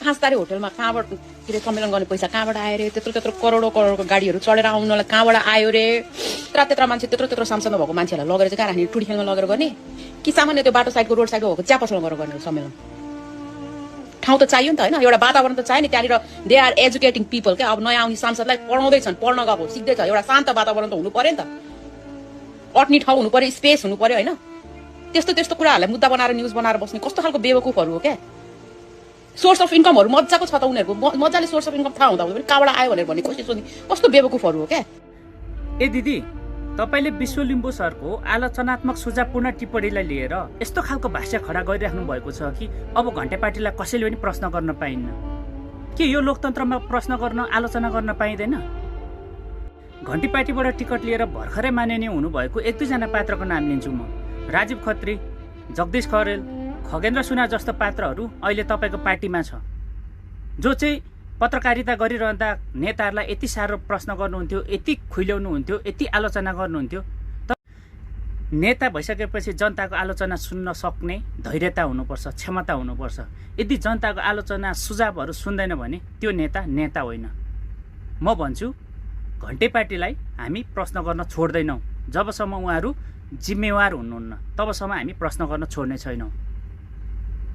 5 तारे होटलमा कहाँबाट के अरे सम्मेलन गर्ने पैसा कहाँबाट आयो रे, त्यत्रो त्यत्रो करोडको गाडीहरू चढेर आउनलाई कहाँबाट आयो रे, त्यत्रो मान्छे त्यत्रो सांसद भएको मान्छेहरूलाई लगेर चाहिँ कहाँ राख्ने, टुडी खेलमा लगेर गर्ने कि सामान्य त्यो बाटो साइडको रोड साइडको भएको चिया पसलमा गरेर गर्ने सम्मेलन? ठाउँ त चाहियो नि त होइन, एउटा वातावरण त चाहियो नि। त्यहाँनिर दे आर एजुकेटिङ पिपल क्या, अब नयाँ आउने सांसदलाई पढाउँदैछन्, पढ्न गएको सिक्दैछ, एउटा शान्त वातावरण त हुनु पर्यो नि त, अट्ने ठाउँ हुनु पर्यो, स्पेस हुनु पर्यो होइन। त्यस्तो कुराहरूलाई मुद्दा बनाएर न्युज बनाएर बस्ने कस्तो खालको बेवकुफहरू हो क्या। सोर्स अफ इन्कमहरू मजाको छ त उनीहरूको, मजाले सोर्स अफ इन्कम थाहा हुँदा पनि कहाँबाट आयो भनेर भन्ने कोसिस सोध्ने कस्तो बेवकुफहरू हो क्या। ए दिदी, तपाईले विश्व लिम्बू सरको आलोचनात्मक सुझावपूर्ण टिप्पणीलाई लिएर यस्तो खालको भाष्य खडा गरिराख्नु भएको छ कि अब घन्टे पार्टीलाई कसैले पनि प्रश्न गर्न पाइन्न के? यो लोकतन्त्रमा प्रश्न गर्न, आलोचना गर्न पाइँदैन? घन्टी पार्टीबाट टिकट लिएर भर्खरै माननीय हुनुभएको 1-2 जना पात्रको नाम लिन्छु म। राजीव खत्री, जगदीश खरेल, खगेन्द्र सुनार जस्तो पात्रहरू अहिले तपाईँको पार्टीमा छ, जो चाहिँ पत्रकारिता गरिरहँदा नेताहरूलाई यति साह्रो प्रश्न गर्नुहुन्थ्यो, यति खुइल्याउनुहुन्थ्यो, यति आलोचना गर्नुहुन्थ्यो। तर नेता भइसकेपछि जनताको आलोचना सुन्न सक्ने धैर्यता हुनुपर्छ, क्षमता हुनुपर्छ। यदि जनताको आलोचना सुझावहरू सुन्दैन भने त्यो नेता होइन। म भन्छु घन्टे पार्टीलाई हामी प्रश्न गर्न छोड्दैनौँ। जबसम्म उहाँहरू जिम्मेवार हुनुहुन्न तबसम्म हामी प्रश्न गर्न छोड्ने छैनौँ।